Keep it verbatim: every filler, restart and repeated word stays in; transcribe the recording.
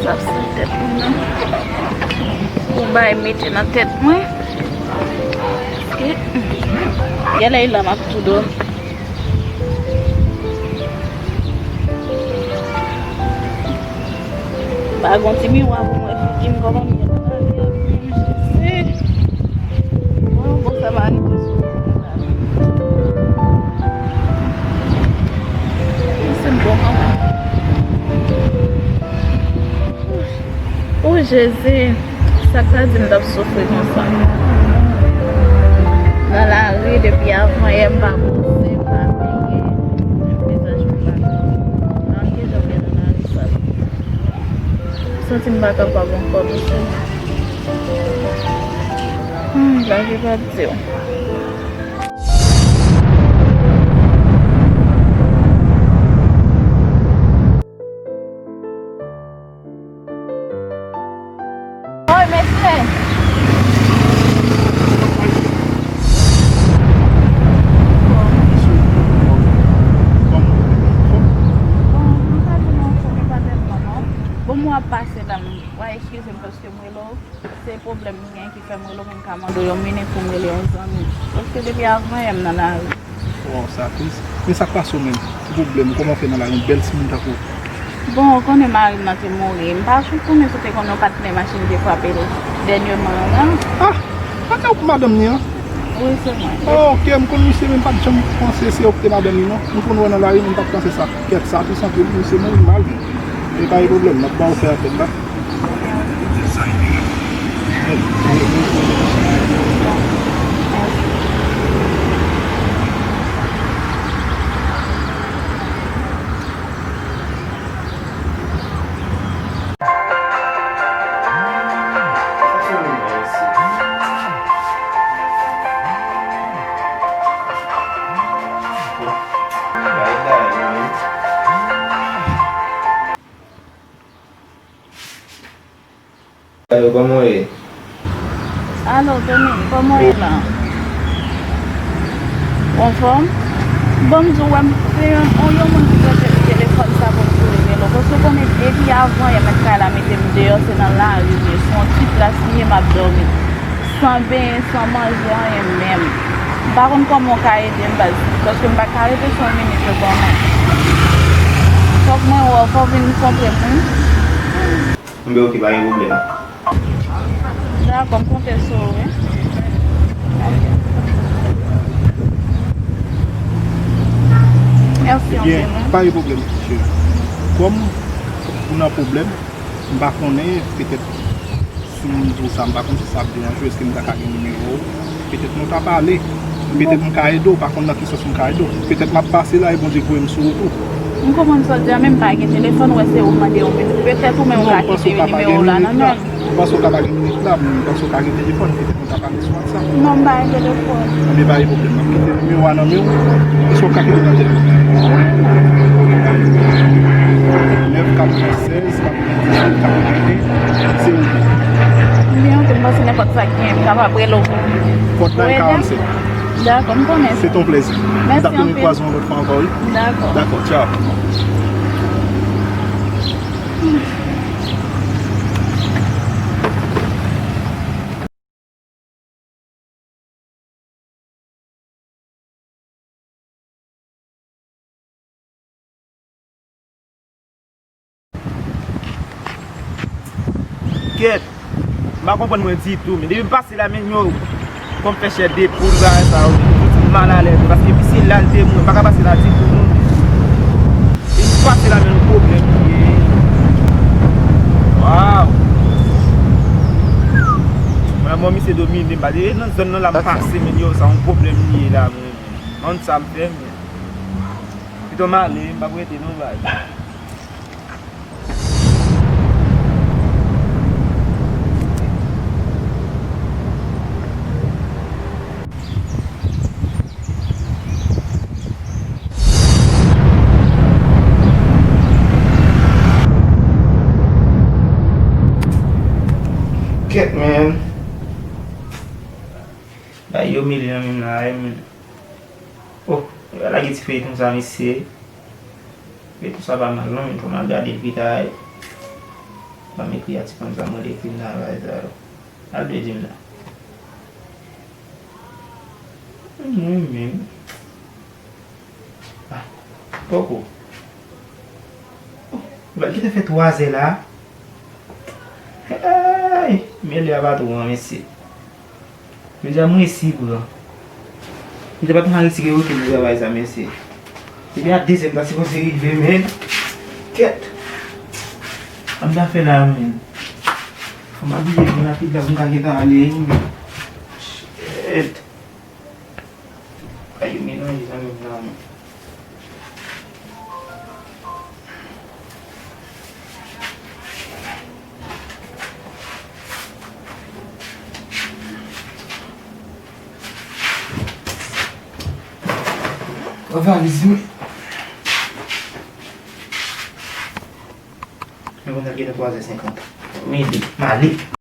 Ap sou tèt mwen nan. Pou bay mete nan tèt mwen. Paske, genlè la m ap tou dòmi. Pa gon ti miwa pou mwen figi m kòman m ye nan lavi a, Jezi. Mwen yon bon Samaritan sou wout mwen la. Mwen se m bon manman. O Jezi, sa k ta di m t ap soufri konsa? Nan lari depi avanyè, m pa bouse, m pa benyen. Mezaj m pa. Nan ki jan m ye nan lari sa? M santi m pa kapab ankò, mesye. Ay, lavi pa di w. Oy, mesye! Bon, m pa di non, fò m pa tèlman non. Bon, m ap pase la, m, w a eskize m paske m rele w. Se pwoblèm m gen ki fè m rele w, men m ka mande w yon minit pou m rele yon zanmi. Paske depi avanyè m nan lari. Waw, sa tris. Men sa k pase w menm? Ki pwoblèm? Kòman w fè nan lari? Yon bèl timoun tankou w. Bon, ou konnen mari m nan te mouri. M pa janm konnen si w te konnen yon patnè machin te frape l dènyèman an la. Ah! Patnè w pou madanm li an? Wi, se mwen. Ah, ok, m konn misye, men m pa t janm panse se ou ki te madanm li non. M konn wè nan lari, men m pa t panse sa. Kèt, sa tou santi misye mouri mal. E pa gen pwoblèm, m ap ba w fè apèl la. Alo, kòman w ye? Alo, Tony, kòman w ye la? Ou anfòm? Bon, m di w, wè, m se yon, yon, yon moun ki prete m telefòn sa pou m tou rele w. Paske w konnen, depi avanyè, mèt kay la mete m deyò, se nan lari m ye, se yon ti plas m ye, m ap dòmi. San benyen, san manje, anyen menm. M pa konn kòman w ka ede m, baz, paske m pa ka rete sou yon minit, ou konnen. Fòk mwen wè w, fò w vin kontre m, wi. Enben, ok, pa gen pwoblèm. Dakò, m konte sou ou, wi. Ok. Mèsi anpil, wi. Ebyen, pa gen pwoblèm, cheri. Kòm ou nan pwoblèm, m pa konnen, petèt, si m di w sa, m pa konn si sa ap deranje w, èske m ta ka gen nimewo w? Petèt nou ta pale. Petèt m ka ede w, pa konn nan ki sans m ka ede w. Petèt m ap pase la e Bondye voye m sou ou tou. M konprann sa w di a, men m pa gen telefòn, ou wè se ou m mande yon minit. Petèt ou menm ou ka kite nimewo w la nan men m. Non, m panse ou ka pa gen minit la. M panse ou ka gen minit la, m panse ou ka gen telefòn, petèt nou ta pale sou WhatsApp. Non, m pa gen telefòn. Ebyen, pa gen pwoblèm, m ap kite nimewo a nan men w. Èske w ka kite nan telefòn? Nèf katrevennsèz, katrevennsèt, katrevenndez, zewo de. Ebyen, ok, m panse nenpòt sa k gen, m kapab rele w pou m. Fòt la e karannsèt. Dakò, m konnen. Se ton plèzi. Mèsi anpil. M t ap tounen kwaze w yon lòt fwa ankò, wi. Dakò. Dakò, tchaw. Kèt, m pa konprann mwen ditou, men depi m pase la, men yo, kòm fè chè de poul, bagay sa yo, m santi m malalèz, paske misye la, l te mouri, m pa ka pase la ditou, non. E m pase la, men yon pwoblèm li ye. Waw! Mwen, mwen, misye domine m, pa de nan zòn nan la, m pase, men yo, sa yon pwoblèm li ye la, mwen. Mwen, sa m fè, men. Pito m ale, m p ap rete non, baz. Kèt, man. Bagay yo mele nan men m la, wi, man. Oh, yo lage ti feyton sa, mesye. Feyton sa pa mal non, men fò m al gade l pita, wi. M ekri a ti fanm sa, mwen te ekri m nan bagay sa yo. Al dwe di m sa. Mwen menm. Ah, poko. Oh, li gentan fè twa zè la. Hey, men lè a pa twò an, mesye. Jodi a m resi pran. M te pa t ka resi revoke pou travay sa, mesye. Depi a de zè m ta sipoze rive, men. Kèt. Sa m ta fè la, men. Fò m abiye byen rapid la pou m ka gentan ale, wi, men. Shit. Ay, yo melanje zanmi m nan, men. Pran valiz mwen. Men konsa l gentan twa zè senkant. Men, m ale.